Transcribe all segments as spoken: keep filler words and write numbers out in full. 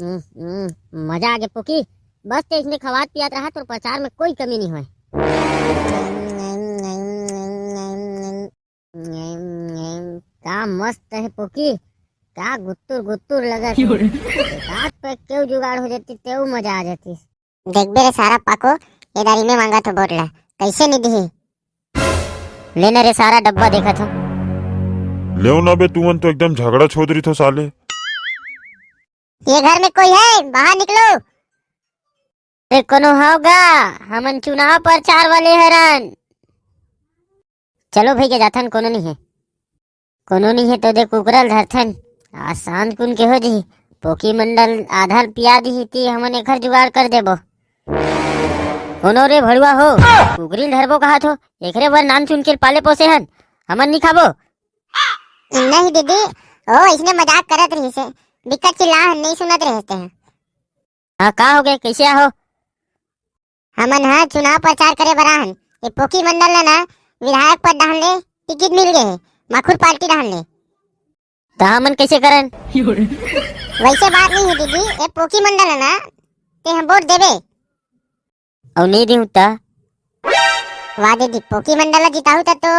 हम्म, हम्म, मजा आ गया पोकी। बस ते इसने खवात पियात रहा, तोर प्रचार में कोई कमी नहीं होय। का मस्त है पोकी, का गुत्तुर गुत्तुर लगत है। रात पे क्यों जुगाड़ हो जाती, तेऊ मजा आ जाती। देखबे रे सारा पाको, ये दारी में मांगा थो वोट ला, कैसे नहीं दिही? लेना रे सारा डब्बा देखा था। लेव ना बे, तुमन तो एकदम झगड़ा छोदरी थो साले। ये घर में कोई है? बाहर निकलो। अरे कोनो होगा, हमन चुनाव प्रचार वाले हरन। चलो भई के जाथन, कोनो नहीं है। कोनो नहीं है तो दे कुकरल धरथन। आज सांझ कुन के हो जी, पोकी मंडल आधा ल पिया दी ती हमन एखर जुगाड़ कर देबो। कोनो रे भड़ुआ हो, कुकरी ल धरबो कहा थो, एकरे बर नान चुन के पाले पोसे हन, हमन नहीं खाबो। नहीं दीदी, ओ इसने मजाक करत रहिस हे, बिकट चिल्ला हन, नहीं सुनत रहिस हे। हाँ, का हो गए, कैसे आहो? हमन ह चुनाव प्रचार करे बर आहन। ये पोकी मंडल ल ना विधायक पद डाहन ले टिकट मिल गए हे, माखुर पार्टी डाहन ले। त हमन कैसे करन? वैसे बात नहीं है दीदी, ये पोकी मंडल है ना, ते हम वोट देबे। अउ नहीं देहूं त? वाह दीदी, पोकी मंडल ल जिताहू त तो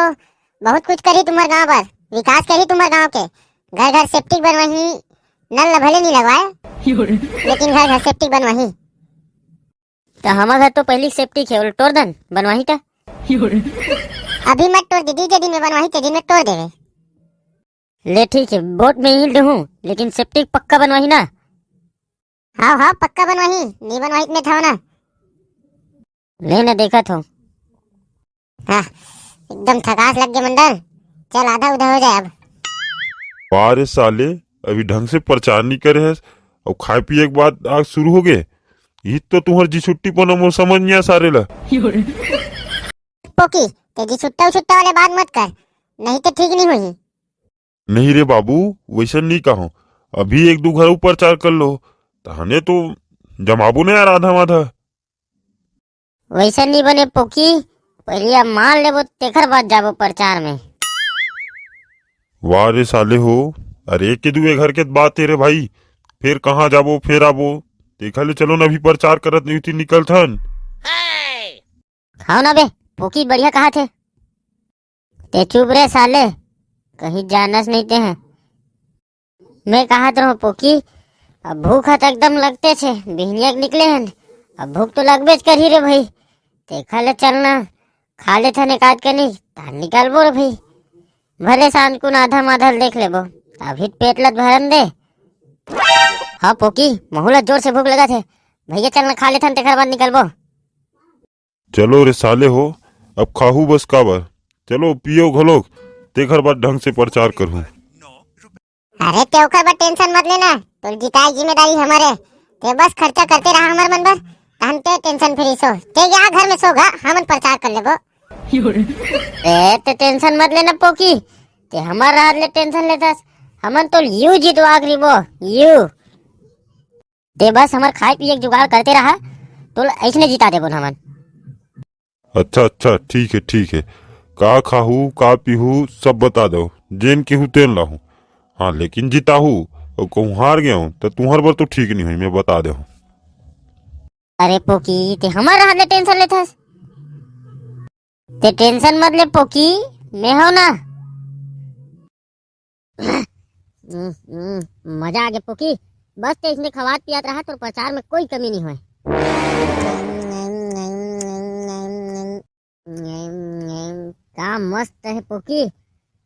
बहुत कुछ करी तुम्हर गांव बर, विकास करी तुम्हर गांव के। घर घर सेप्टिक बनवाही, नल ल भले नहीं लगवाए, लेकिन घर घर सेप्टिक बनवाही। त हमर घर तो पहली सेप्टिक है, ओला टोर दन, बनवाही त। अभी मत टोर दीदी, जे दिन में बनवाही ते दिन में टोर देवे। ले ठीक है, वोट में ही दूहूं, लेकिन सेप्टिक पक्का बनवाही ना? हाँ हाँ, पक्का बनवाही, नहीं बनवाही त मैं थाव ना। ले ना देखत हो। हाँ, एकदम थकास लग गए मंडल, चल आधा उधा हो जाए अब। वाह रे साले, अभी ढंग से प्रचार नहीं करे हस, अउ खाए पिए के बाद आज शुरू हो गए। ये तो तुम्हार जी छुट्टी पना मोर समझ नहीं आ सारे ला। पोकी, ते जी छुट्टा छुट्टा वाले बात मत कर, नहीं तो ठीक नहीं होही। नहीं रे बाबू, वैसन नहीं कहो, अभी एक दो घर ऊपर चार कर लो, तहने तो जमाबो ना यार आधा माधा। वैसन नहीं बने पोकी, पहले अब मान लेबो, तेखर बाद जाबो प्रचार में। वाह रे साले हो, अरे के दुए घर के बात है रे भाई, फिर कहाँ जाबो, फिर आबो, तेखर ले चलो ना, अभी प्रचार करत नहीं थी, निकलथन। खाओ ना बे, पोकी बढ़िया कहा थे। ते चुप रे साले, कहीं जानस नहीं ते हैं। मैं कहत रहो पोकी, अब भूख ह त एकदम लगते छे, बिहनिया के निकले हन, अब भूख तो लगबेच करही रे भाई। तेखर ले चलना, खा लेथन एक आध कनी, तान निकालबो रे भाई। भले सांझ कुन आधा माधल देख लेबो, अभी पेट लत भरन दे। हाँ पोकी, महू ला जोर से भूख लगा थे, भैया चलना खा लेथन, तेखर बाद निकलबो। चलो रे साले हो, अब खाहू बस काबर, चलो पियो घलोक, तेखर बाद ढंग से प्रचार करहूँ। अरे ते ओकर बर टेंशन मत लेना, तोर जिताए जिम्मेदारी हमर हे। ते बस खर्चा करते रहा हमर मन बर, तहन ते टेंशन फ्री सो। ते यहाँ घर में सो गा, हमन प्रचार कर लेबो। ए ते टेंशन मत लेना पोकी, ते हमर राहत ले टेंशन लेथस, हमन तो यू जितवा के रिबो, यू। ते बस हमर खाए पिए के जुगाड़ करते रहा, तोला अइसने जिता देबो न हमन। अच्छा अच्छा, ठीक है ठीक है, का खाहू का पीहू सब बता दो, जेन केहू तेन लाहू। हाँ लेकिन जिताहू अउ कहूँ हार गया हूँ तो तुम्हार बर तो ठीक नहीं हुई, मैं बता दे हूँ। अरे पोकी, ते हमर रहत ले टेंशन लेथस, ते टेंशन मत ले पोकी, मैं हूं ना। हम्म, हम्म, मजा आ गया पोकी। बस ते इसने खवात पियात रहा, तोर प्रचार में कोई कमी नहीं होय। का मस्त है पोकी,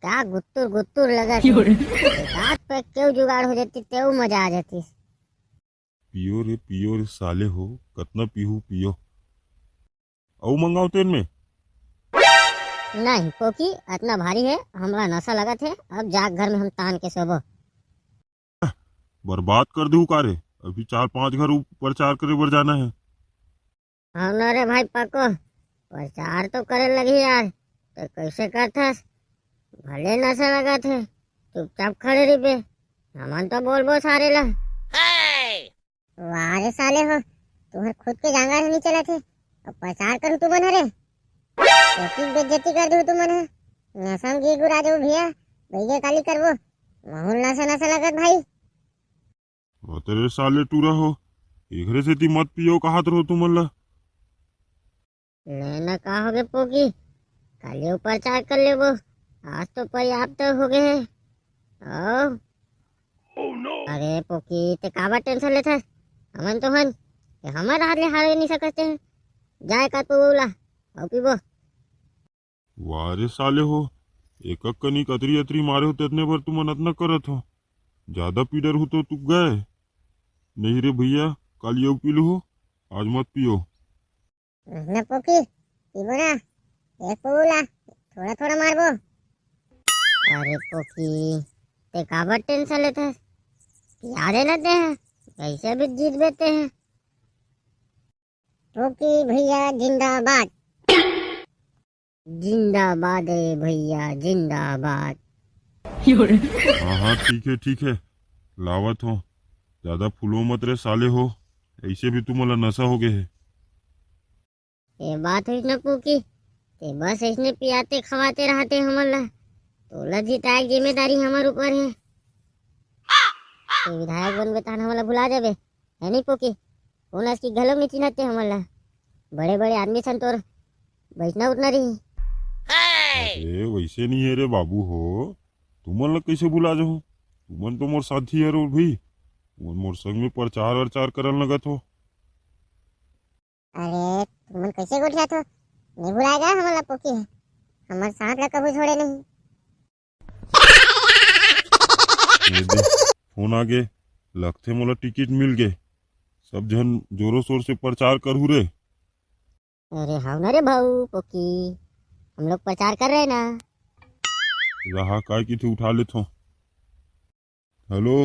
का गुत्तुर गुत्तुर लगत है। रात पे केव जुगाड़ हो जाती, तेव मजा आ जाती। पियो रे पियो रे साले हो, कतना पीहू पियो। अउ मंगाओ तेन में? नहीं पोकी, अतना भारी है, हमरा नशा लगत है, अब जाके घर में हम तान के सोबो। बर्बाद कर दू का रे, अभी चार पांच घर ऊपर प्रचार करे बर जाना है। हाँ ना रे भाई पाको, प्रचार तो करे लगी यार, तो कैसे करथस? भले नशा लगत है, चुपचाप खड़े रहिबे, हमन तो बोलबो सारे ला। वाह रे साले हो, तुहर खुद के जांगर नहीं चलत हे, अब प्रचार करू तुमन हरे। कोकी बेइज्जती कर दू तुमन ह। नशा में गिर गुरा जाऊ भैया, भैया काली करबो। महूल नशा नशा लगत भाई। अतरे साले टूरा हो, एकरे सेती मत पियो कहत रहो तुमन ला। लेना का होगे पोकी, काली ऊपर चाय कर लेबो, आज तो पर्याप्त हो गए है। आओ। अरे पोकी, ते काबर टेंशन लेथस? हमन तो हन, ते हमर हाथ ले हारे नहीं सकते हैं। जाए का तू ला, आओ पीबो। वाह रे साले हो, एक कनिक अतरी अतरी मारे हो, तेतने बर तुमन अतना करत हो। ज्यादा पीडर हो तो तू गए। नहीं रे भैया, काली अउ पी लो हो, आज मत पियो। ना पोकी, पीबो ना, एक पौला, थोड़ा थोड़ा मारबो। अरे पोकी, ते काबर टेंशन लेते है? पिया देना ते हैं, कैसे भी जीत बेते हैं। पोकी भैया जिंदाबाद। जिंदाबाद रे भैया, जिंदाबाद। हाँ हाँ, ठीक है ठीक है, लावत हो। ज्यादा फूलो मत रे साले हो, ऐसे भी तुमला नशा हो गए है। ये बात होइस न पोकी, ते बस ऐसने पियाते खवाते रहते हमन ला। तोला जिताए के जिम्मेदारी हमर ऊपर है। ते विधायक बनबे तहन हमन ला भुला जाबे, है नहीं पोकी? कोन अस की घलो नहीं चिन्हते हमन ला। बड़े बड़े आदमी सन तोर बैठना उठना रही। अरे वैसे नहीं है रे बाबू हो, तुमन ला कैसे भुला जाहूँ? तुमन तो मोर साथी हरो भाई, तुमन मोर संग में प्रचार अरचार करन लगत हो। अरे तुमन कैसे गोठियात हो? नहीं भुलाएगा हमन ला पोकी है, हमर साथ ला कभू छोड़े नहीं। ये दे, फोन आ गे, लगथे मोला टिकट मिल गे। सब झन जोरों शोर से प्रचार करहू रे। अरे हाव ना रे भाऊ पोकी, हम लोग प्रचार कर रहे हैं ना। रहा काय की थे उठा लेथो। हेलो,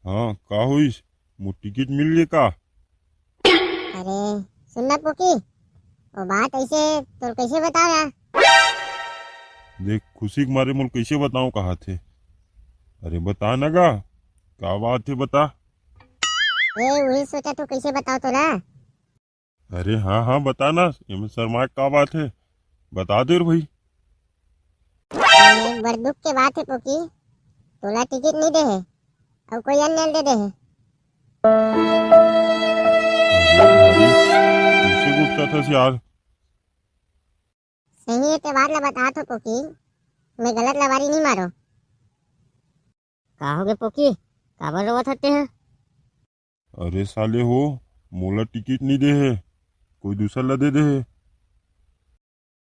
हाँ का होइस? मोर टिकट मिल गे का? अरे सुन ना पोकी, वो बात ऐसे तोर कैसे बताओ यार? देख खुशी के मारे मोल कैसे बताऊं कहा थे। अरे बता ना गा, का बात है बता। ए वही सोचा तू कैसे बताओ तोला। अरे हाँ हाँ बता ना, एमे शर्मा के का बात है, बता दे रे भाई। अरे बड़ दुख के बात है पोकी, तोला टिकट नहीं दे है, अउ कोई अन्य दे दे है। अरे भाई, कैसे गुस्सा था यार? सही है, ते बात ला बता तो पोकी, मैं गलत लबारी नहीं मारो। का होगे पोकी, काबर रोवत हते हैं? अरे साले हो, मोला टिकट नहीं दे है, कोई दूसर ला दे दे है।